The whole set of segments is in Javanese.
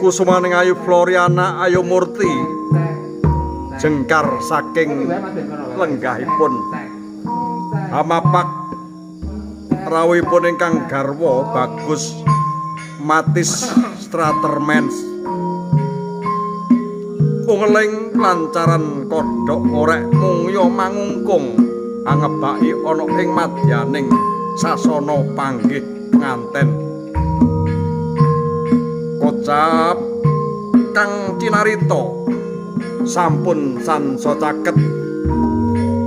Kusumaning Ayu Floriana Ayu Murti jengkar saking lenggahipun. Hamapak rawuhipun ingkang garwa Bagus Matis Stratermans. Ungeling lancaran kodhok ngorek mungya mangungkung angebaki ana ing madyaning sasana panggih penganten. Kocap kang cinarita sampun sansa caket.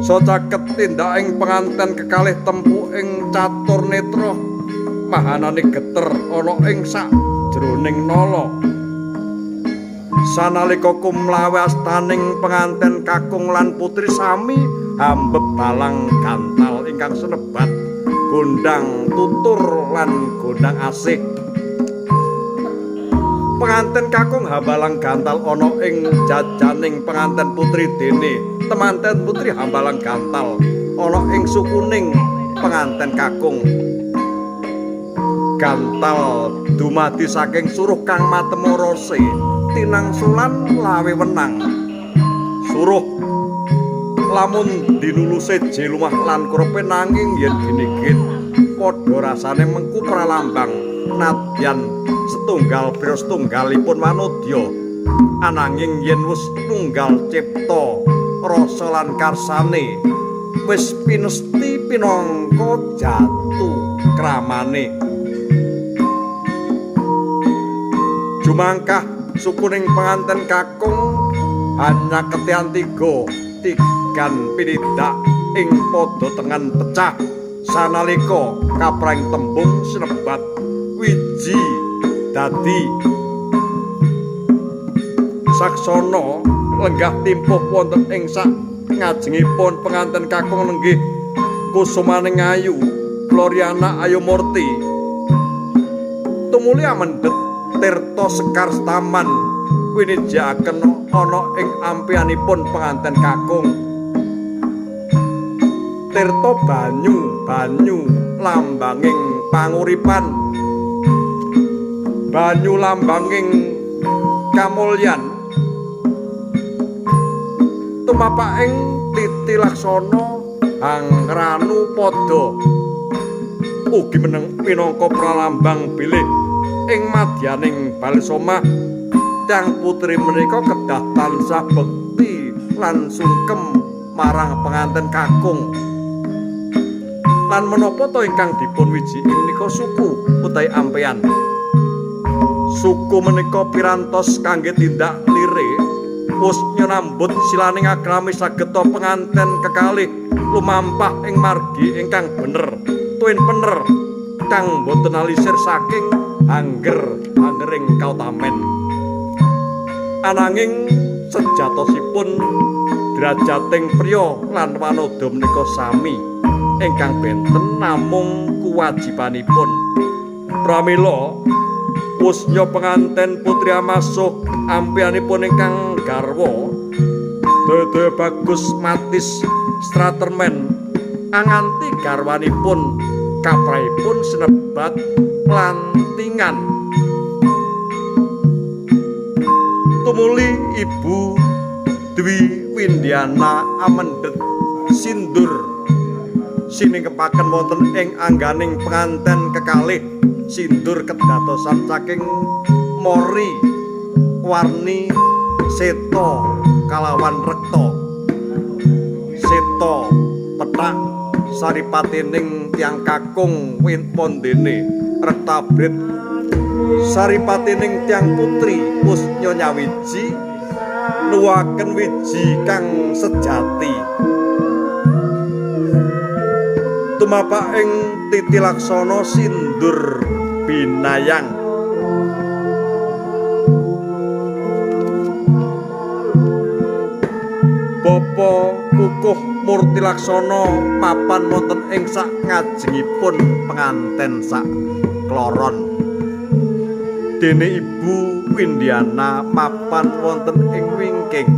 So caket tindaking penganten kekalih tempu ing catur netra mahanane geter ana ing sakjroning nala. Sanalika kumlawe astaning penganten kakung lan putri sami hambeb balang gantal ingkang senebat gondang tutur lan gondang asih. Penganten kakung hambalang gantal ana ing jajaning penganten putri, dene temanten putri hambalang gantal ana ing sukuning penganten kakung. Gantal dumadi saking suruh kang matemu rose tinangsulan lawe wenang. Suruh lamun dinuluse jelumah lan kurepe, nanging yen dinigit padha rasane mengku pralambang nadyan setunggal priya setunggalipun manudya. Ananging yen wis nunggal cipta rasa lan karsane wis pinesti pinangka jatu kramane. Jumangkah sukuning penganten kakung hanya ketian tiga tigan pinidak ing padha tengen pecah sanalika kapraing tembung sinebat wiji dadi. Saksana lenggah timpuh wonten ing sak ngajengipun penganten kakung nenggih Kusumaning Ayu Floriana Ayu Murti. Tumuli amendhet tirta sekar setaman winijakaken ana ing ampianipun penganten kakung. Tirta banyu banyu lambanging panguripan, banyu lambanging kamulyan. Tumapaking titi laksana hangranu pada ugi minangka pralambang bilih ing madyaning balesomah tiyang putri menika kedah tansah bekti lan sungkem marang penganten kakung. Lan menapa to ingkang dipun wijiki menika suku utawi ampeyan. Suku menika pirantos kangge tindak lire wus nyenambut silaning akrami sageta penganten kekalih lumampah ing margi ingkang bener tuwin pener kang boten alisir saking angger anggering kautamen. Ananging sejatosipun drajating priya lan wanada menika sami ingkang benten namung kewajibanipun. Pramila wusnya penganten putri amasuh ampianipun ingkang garwa daya-daya Bagus Matis Stratermen anganti garwanipun kaprahipun sinebat lantingan. Tumuli Ibu Dwi Windiana amendhet sindur siningkepaken wonten ing angganing penganten kekalih. Sindur kedatosan saking mori warni seta kalawan rekta. Seta pethak saripatining tiyang kakung wondene rekta abrit saripatining tiyang putri usnya nyawiji nuwaken wiji kang sejati. Tumapak ing titi laksana sindur binayang. Bapa Kukuh Murti Laksana mapan wonten ing sak ngajengipun penganten sak kloron. Dene Ibu Windiana mapan wonten ing wingking.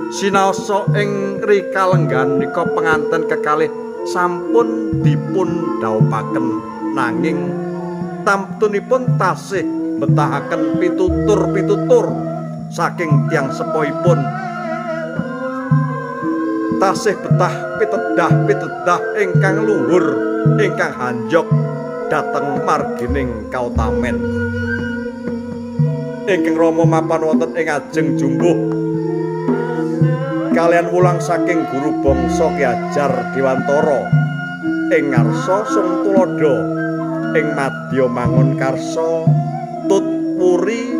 Sinaosa ing rikalenggan nika penganten kekalih sampun dipun dhawuhaken, nanging tamtunipun tasih betahaken pitutur-pitutur saking tiyang sepuhipun. Tasih betah pitedah-pitedah ingkang luhur ingkang hanjok dhateng margining kautamen. Ingkang rama mapan wonten ing ajeng jumbuh kalian wulang saking guru bangsa Ki Hajar Dewantara ing ngarsa sung tuladha ing madya mangun karsa tut wuri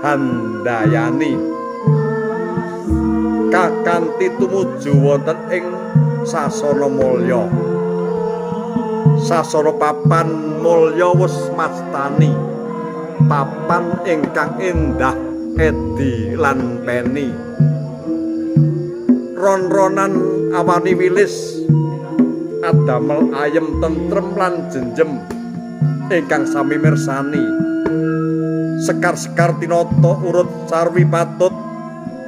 handayani kakanthi tumuju wonten ing sasana mulya. Sasana papan mulya wus mastani papan ingkang endah edi lan peni. Ron-ronan awani wilis adamel ayem tentrem lan jenjem ingkang sami mirsani. Sekar-sekar tinata urut sarwi patut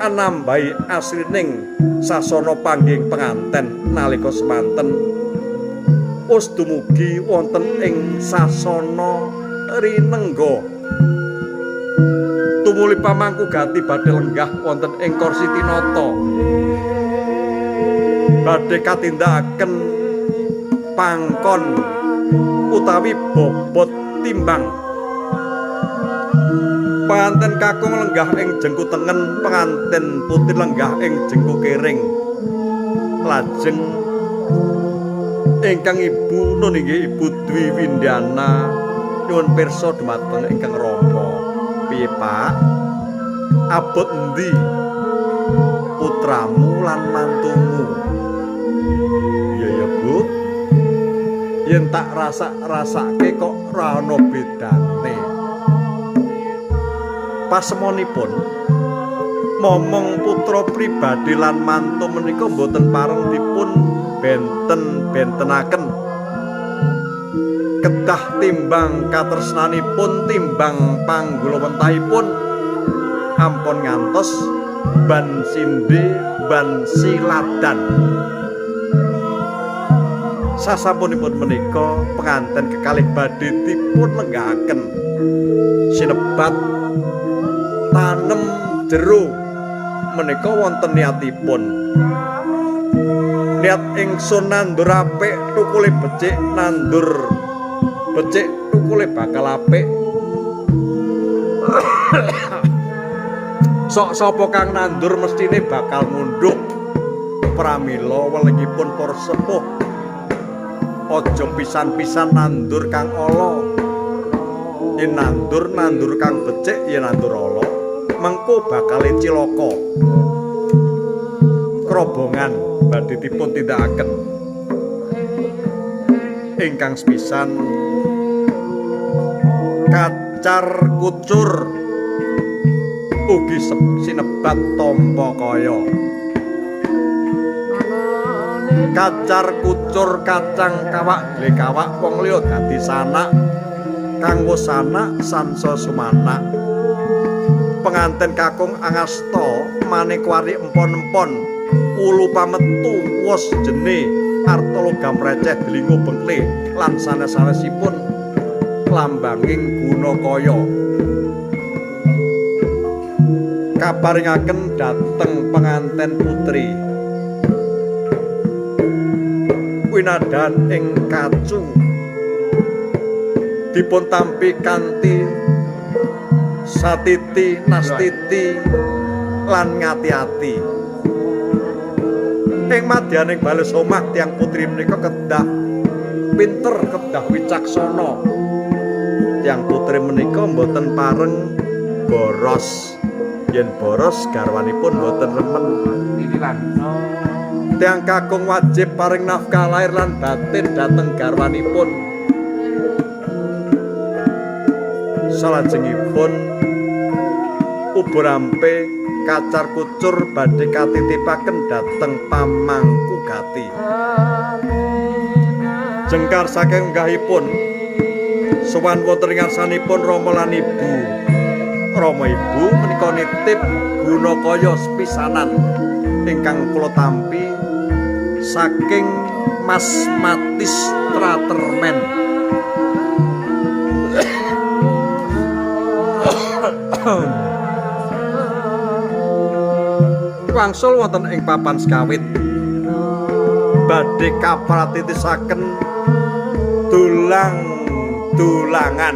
anambahi asrining sasana panggih penganten nalika semanten. Wus dumugi wonten ing sasana rinengga. Tumuli pamangku gati badhe lenggah wonten ing kursi tinata. Badhe katindakaken pangkon utawi bobot timbang. Penganten kakung lenggah ing jengku tengen, penganten putri lenggah ing jengku kering. Lajeng ingkang ibu nun inggih Ibu Dwi Windana nyuwun pirsa dumateng ingkang rama. Piye Pak? Abot endi putramu lan mantumu? Iya ya Bu. Yen tak rasak-rasake kok ora ana bedane. Pasemonipun momong putra pribadi lan mantu menika mboten pareng dipun benten-bentenaken. Kedah timbang katresnanipun timbang panggulawentahipun ampun ngantos ban sinde ban siladan. Sasampunipun menika penganten kekalih badhe dipun lenggahaken sinebat tanem jero menika wonten niatipun. Niat ingsun nandur apik tukule becik, nandur becik tukule bakal apik. Sok sapa kang nandur mestine bakal ngundhuh. Pramila welingipun para sepuh aja pisan-pisan nandur kang ala. Yen nandur nandur kang becik, yen nandur ala mengko bakal cilaka. Krobongan badhe dipun tindakaken. Ingkang sepisan kacar kucur ugi sinebat tampa kaya. Kacar kucur kacang kawak gle kawak wong liya dadi sanak, kang wis sanak sansa sumanak. Penganten kakung angasta manekwari empon-empon ulu pametu wos jene arta logam receh dlingo bengkle lan sanes-sanesipun lambanging guna kaya. Kaparingaken dhateng penganten putri winadan ing kacu dipun tampi kanthi satiti nastiti lan ngati-ati. Ing madyaning bales omah tiyang putri menika kedah pinter, kedah wicaksana. Tiyang putri menika mboten pareng boros. Yen boros garwanipun mboten remen. Tiyang kakung wajib paring nafkah lahir lan batin dhateng garwanipun. Salajengipun ubur ampe kacar kucur badhe katitipaken dhateng pamangku gati. Jengkar saking lenggahipun sowan wonten ing ngarsanipun rama lan ibu. Rama ibu menika nitip guna kaya sepisanan ingkang kula tampi saking Mas Matis Tratermen. Wangsul wonten ing papan sekawit badhe kapratitisaken dulang-dulangan.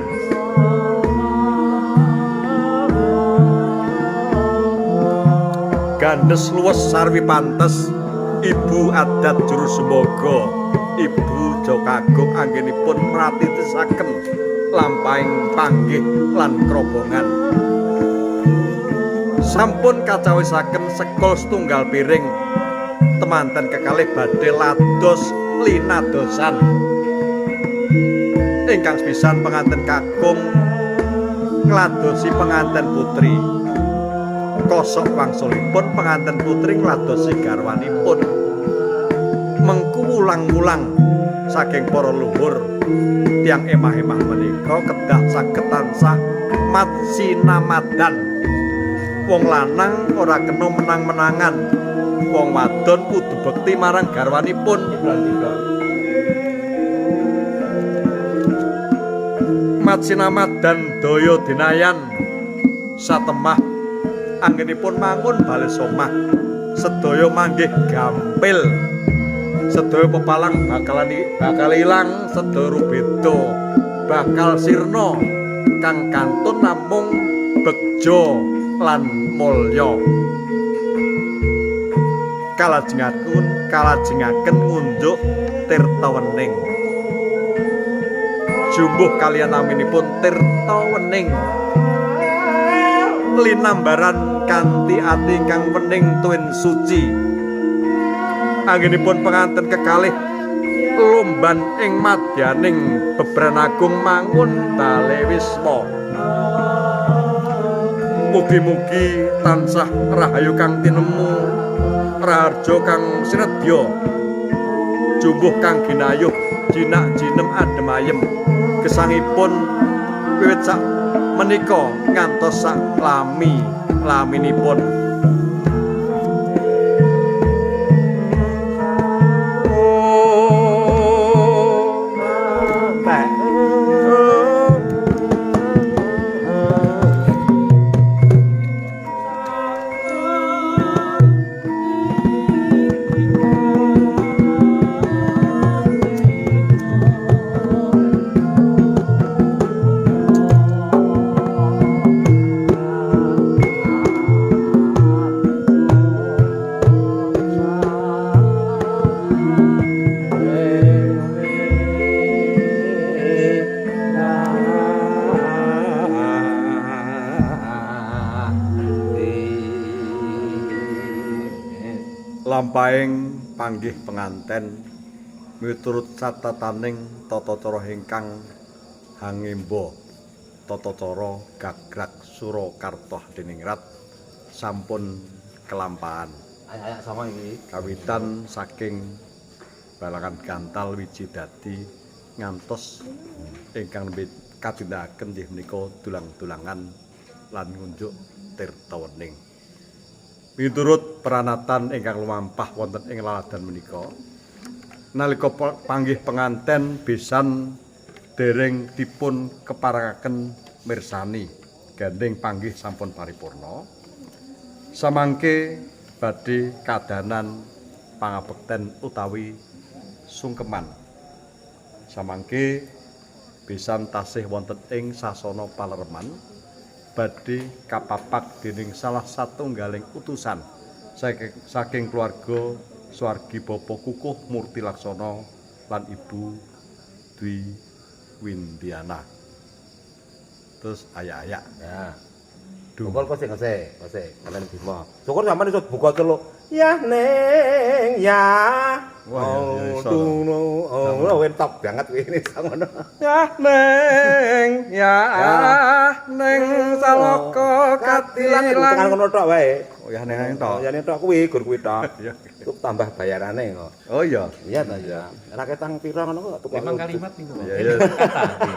Gandes luwes sarwi pantes ibu adat juru sembogo ibu Jakagung anggenipun mratitisaken lampahing panggih lan krobongan. Sampun kacawisaken sekul setunggal piring temanten kekalih badhe lados linadosan. Ingkang sepisan penganten kakung ngladosi penganten putri. Kosok wangsulipun penganten putri ngladosi garwanipun. Mengku wulang-wulang saking para luhur tiyang emah-emah menika kedah saged tansah matsinamadan. Wong lanang ora kena menang-menangan. Wong wadon kudu bekti marang garwanipun. Matsinamadan daya dinayan satemah anggenipun mangun bales omah sedaya manggih gampil. Sedaya pepalang bakal ilang, sedaya rubeda bakal sirna, kang kantun namung begja lan mulya. Kalajengaken ngunjuk tirta wening. Jumbuh kaliyan naminipun tirta wening. Linambaran kanthi ati ingkang wening tuwin suci. Anggenipun penganten kekalih lumban ing madyaning bebran agung mangun bale wisma. Mugi-mugi tansah rahayu kang tinemu, raharja kang sinedya, jumbuh kang ginayuh, jinak jinem adem ayem, gesangipun wiwit sak menika ngantos sak lami laminipun. Lampahing panggih penganten miturut catataning tata cara ingkang hangemba tata cara gagrak Surakarta Hadiningrat sampun kelampahan. Ayak sama iki. Kawitan saking balangan gantal wiji dadi ngantos ingkang nembe katindakaken nggih menika dulang-dulangan lan ngunjuk tirta wening. Miturut peranatan ingkang lumampah wonten ing laladan menika, nalika panggih penganten besan dereng dipun keparengaken mirsani, gandeng panggih sampun paripurna. Samangke badhe kadanan pangabekten utawi sungkeman. Samangke besan tasih wonten ing sasana palereman badhe kapapak dening salah satunggaling utusan saking keluarga swargi Bapak Kukuh Murti Laksono lan Ibu Dwi Windiana. Terus ayak-ayak. Ya. Syukur kok sing kose kalian Bima. Syukur sampean iso buka celuk. Ya ning ya. Wah, ya iso. Oh, top banget kuwi ini ngono. Ya ning ya ning salaka katilang. Tekan ngono tok wae. Oh ya ning tok. Ya ning tok kuwi gur kuwi tok. Itu tambah bayarane kok. Oh iya. Iya ta ya. Ora ketang pira ngono kok tuku. Memang kalimat niku. Iya iya.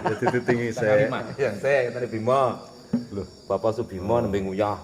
Dadi ditingi sik. Ya sik ketane Bima. Lho, Bapak Subimo nembe nguyah.